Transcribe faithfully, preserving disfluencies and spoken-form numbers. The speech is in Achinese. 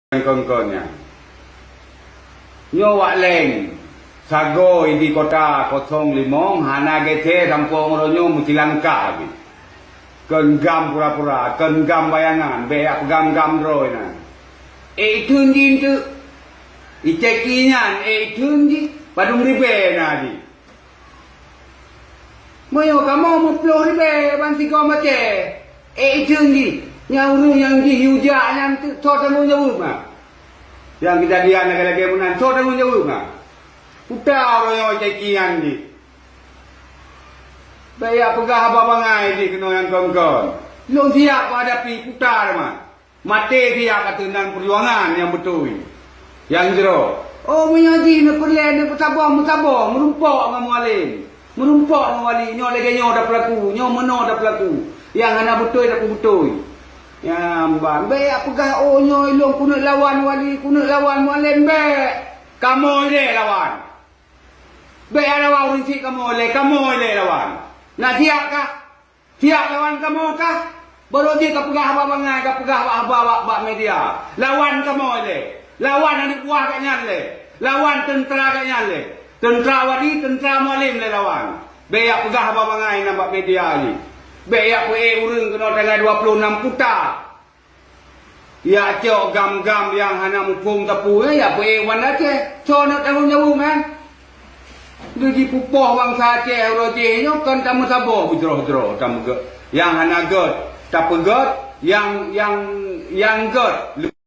Kon-kon nyan. Nyoe wak leng, sagoe di kota kosong limong, hana gét sampoe uroe nyoe meusilangka pih. Kon gam pura-pura, kon gam bayangan, bék jak peugam-gam droe nyan. Ék itheun jih eunteuk. Icaki nyan, ék itheun jih, padum ribée na jih. Meunyoe kamoe meuploh ribée ban sigoe macée, ék itheun jih, nyang ureuëng nyang jih yue jak nyan teuh soe tanggong jaweueb na? Nyang keujadian lagée-lagée meunan, soe tanggong jaweueb na? Puta uroe nyoe caki nyan jih. Bék jak peugah haba bangai jih keunoe nyang kon-kon. Lôn siap hadapi puta teuma. Maté siap ateueh nan peujuangan nyang beutôi. Nyang jroh, oh, meunyoe jih neupeureulée neupeusaboh, meusaboh, meurumpok ngon mualem, meurumpok ngon wali, nyoe lagée nyoe tapeulaku, nyoe meunoe tapeulaku. Nyang hana beutôi tapeubeutôi. Nyan ban, bék jak peugah, oh, nyoe lôn keuneuk lawan wali, keuneuk lawan mualem, bék. Kamoe ilée lawan. Bék jak lawan ureuëng syiek kamoe ilée, kamoe ilée lawan. Na siap kah? Siap lawan kamoe kah? Barô jih kapeugah haba bangai, kapeugah haba bak, bak media. Lawan kamoe lé. Lawan aneuk buah gobnyan lé. Lawan teuntra gobnyan lé. Teuntra wali, teuntra mualem lé lawan. Bék jak peugah haba bangai na bak media jih. Bék jak peuék ureuëng keunoe tanggai dua ploh nam puta. Jak cok gam-gam nyang hana muphom sapeue, jak peuék u Banda Aceh. Soe neuk tanggong jaweueb nyan? Lé jipupoh bansa Aceh uroe jih nyoe kon tameusaboh beujroh-jroh, tameugét. Nyang hana gét, tapeugét, nyang, nyang, nyang gét.